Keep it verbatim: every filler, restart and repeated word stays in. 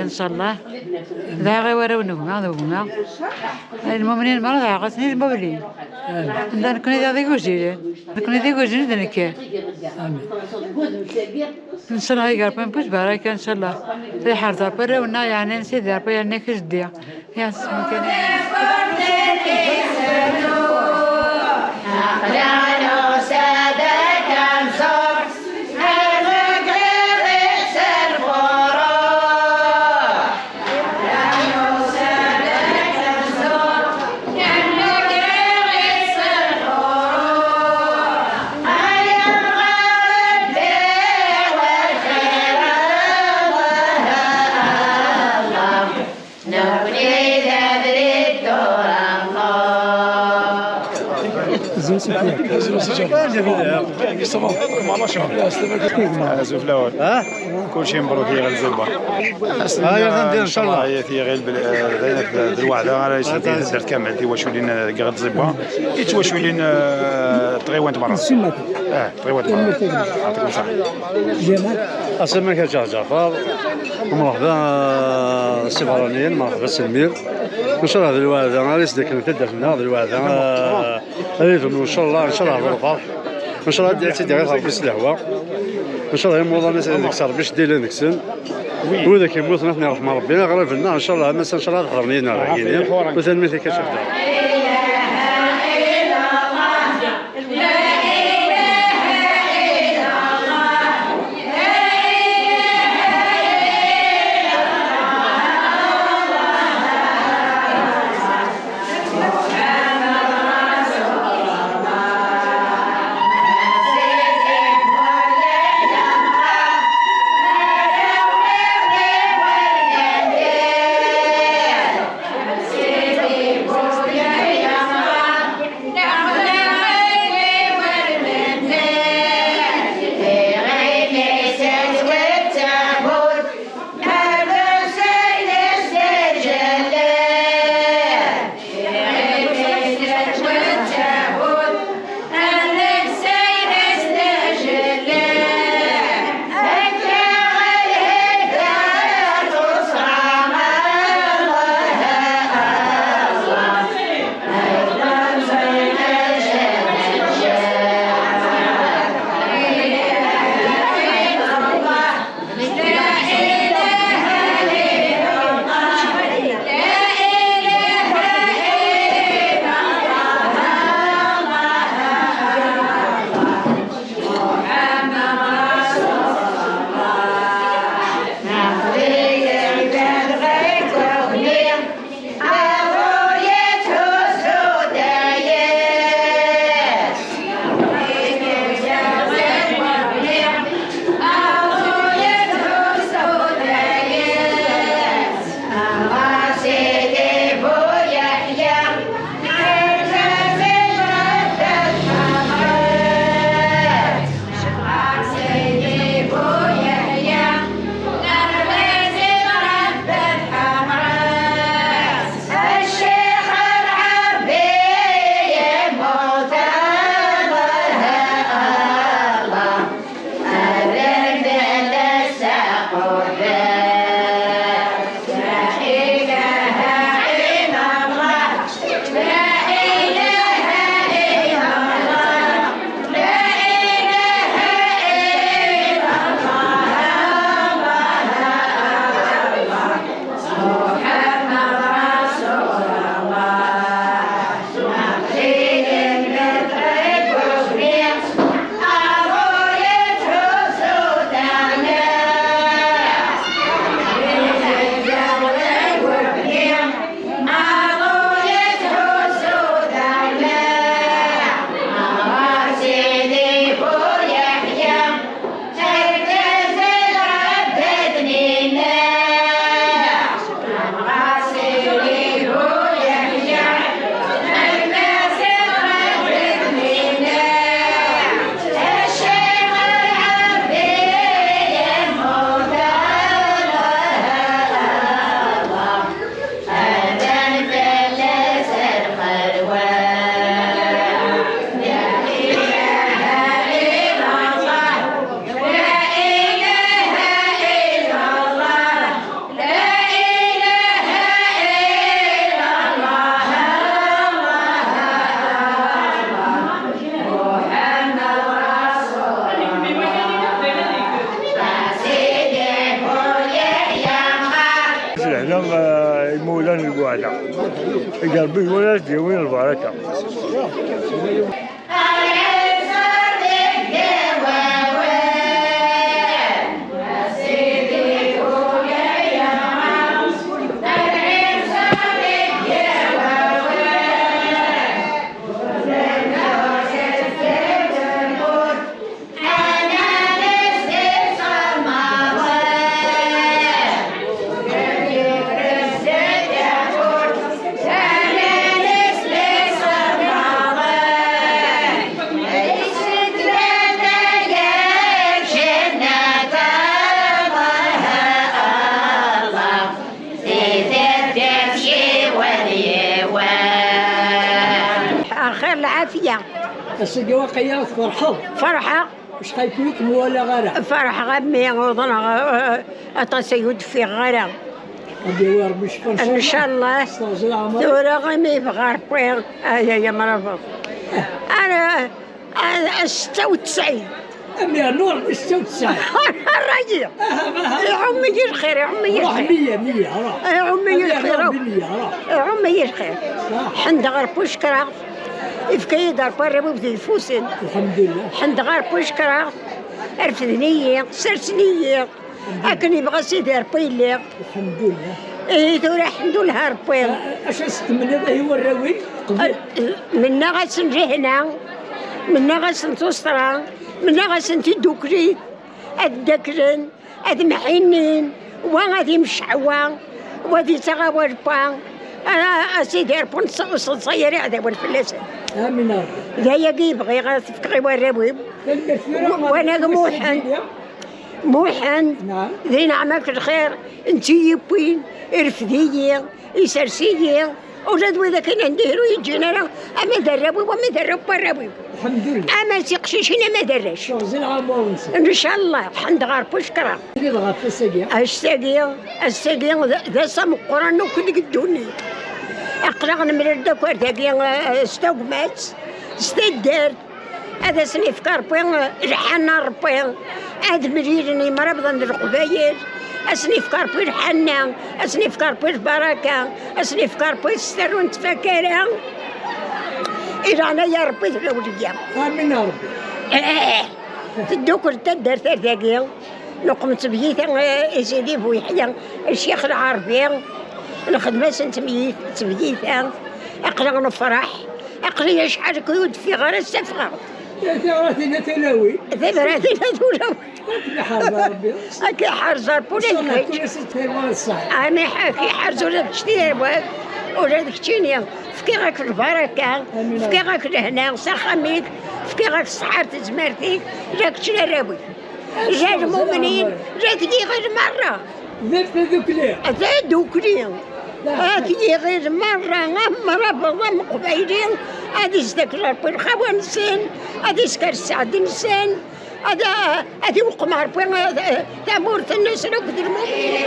Ncallah. Dɛiɣ i warraw n gma d gma. Lmumnin merra dɛiɣ-asen i lmumnin. Anda nekni d igujilen. Nekni d igujilen d nekkir. Ncallah iga Rebbi mebus baraka, ncallah. Ad iḥrez Rebbi arraw-nneɣ, yeɛni n Sidi Rebbi, yeɛni k jeddi. Yes, mumkin. Azul fell-awen. Kulci mebṛuk i Ɣer Zebba. Ncallah, ncallah. Tiɣil d lweɛda ara yesnedin taddart kamel, tiwaculin deg Ɣer Zebba, i twaculin tɣiwant merra. Ah, tɣiwant merra. Asamek a Ǧaɛǧafer, mṛeḥba s ibeṛṛaniyen, mṛeḥba s lmir. Ncallah d lweɛda ara yesdakklen taddart-nneɣ, d lweɛda ara yedum, ncallah, ncallah d lferḥ. Ncallah ad tt-id-iɣit Rebbi s lehwa. Ncallah imuḍan deg-s Rebbi iceddi llan deg-sen. Wid akk yemmuten ad ten-iṛḥem Rebbi, aɣrib-nneɣ ncallah, ama ncallah ad ḥeḍren yid-neɣ dagi. U tanemmirt-ik a Ǧaɛǧafer. Igerbi wala d-yawin lbaraka. Axir lɛafiya. Ass-agi waqila tferḥeḍ. Ferḥeɣ. Acḥal-kem ur kem-walaɣ ara. Ferḥeɣ a mmi, uḍneɣ, eh, aṭas ay ur d-ffiɣeɣ ara. Ad yawi Rebbi ccfa, ncallah. Ncallah. S teɣzi n leɛmer. Tura imi yebɣa Rebbi, ay, ay, amrabeḍ. Ara, ara, setta u tesɛin. Am yernu Rebbi setta u tesɛin. Rrayi. Iɛumm-iyi lxir, iɛumm-iyi lxir. Ruḥ meyya, meyya, ruḥ. Iɛumm-iyi lxir akk. Iɛumm-iyi lxir. Ḥendeɣ Rebbi u cekkreɣ. Ifka-yi-d Rebbi arraw-iw di yifussin. Lḥemdullah. Ḥendeɣ Rebbi u cekkreɣ. Refden-iyi, sersen-iyi. Akken yebɣa Sidi Rebbi yelli. Lḥemdullah. Ihi tura ḥemdullah Rebbi. Acu as-tmenniḍ i warraw-ik? Mennaɣ-asen lehna, mennaɣ-asen tuṣṣra, mennaɣ-asen tiddukli, ad ddaklen, ad mḥinin, wa ad imceḥ wa, wa ad ittaɣ awal n wa. A, a Sidi Rebbi, ur neṣ-, ur neṣṣayer iɛdawen fell-asen. Amin a Rebbi. D ayagi i bɣiɣ ad t-fkeɣ i warraw-iw. Tanemmirt tura. Wa-, wanag Muḥend. Muḥend, naɛam. Di nneɛma-k lxir, netta i yi-yewwin, irfed-iyi, isers-iyi, ula d wid akken n dihru yeǧǧin ara, ama d arraw-iw, ama d arraw n warraw-iw. Lḥemdullah. Ama d tiqcicin, ama d arrac. Teɣzi lɛamer-nsen. Ncallah, ḥendeɣ Rebbi u cekkreɣ. Tiliḍ ɣef ass-agi? Ass-agi, ass-agi d, d ass ameqqran akk deg ddunit. Aql-aɣ nemlal-d akk ar dagi, eh, s tagmat, s taddart. Ad asen-ifk Rebbi lḥanna n Rebbi, ad mlilen yimrabḍen n Leqbayel, ad sen-ifk Rebbi lḥanna, ad sen-ifk Rebbi lbaraka, ad sen-ifk Rebbi s terru n tfakara, i leɛnaya n Rebbi d lawliya. Amin a Rebbi. Eh, teddukel taddart ar dagi, neqqem ttbyita, eh, i Sidi Bu Yeḥya, Ccix Lɛerbi, nxeddem-asen tmyit-, tbyita, aql-aɣ nefṛeḥ, aql-i acḥal ur d-ffiɣ ara s tafɣa. Tiɣratin a tulawin. Tiɣratin a tulawin. Ad k-iḥrez Rebbi. Ad k-iḥrez Rebbi ula d kečč. Ad k-iḥrez ula d kečč di tarwa-k, ula d keččini. Fkiɣ-ak lbaraka, fkiɣ-ak lehna s axxam-ik, fkiɣ-ak ṣṣeḥḥa ar tezmert-ik, la kečč la arraw-ik, la lmumnin, la tgiɣil merra. D tadukli. D tadukli. Ad yiɣil merra, am mrabeḍ, am uqbayli, ad izdakel Rebbi lxawa-nsen, ad isker sseɛd-nsen, ad, ad iweqqem Rebbi, eh, tamurt-nsen akked lmumnin.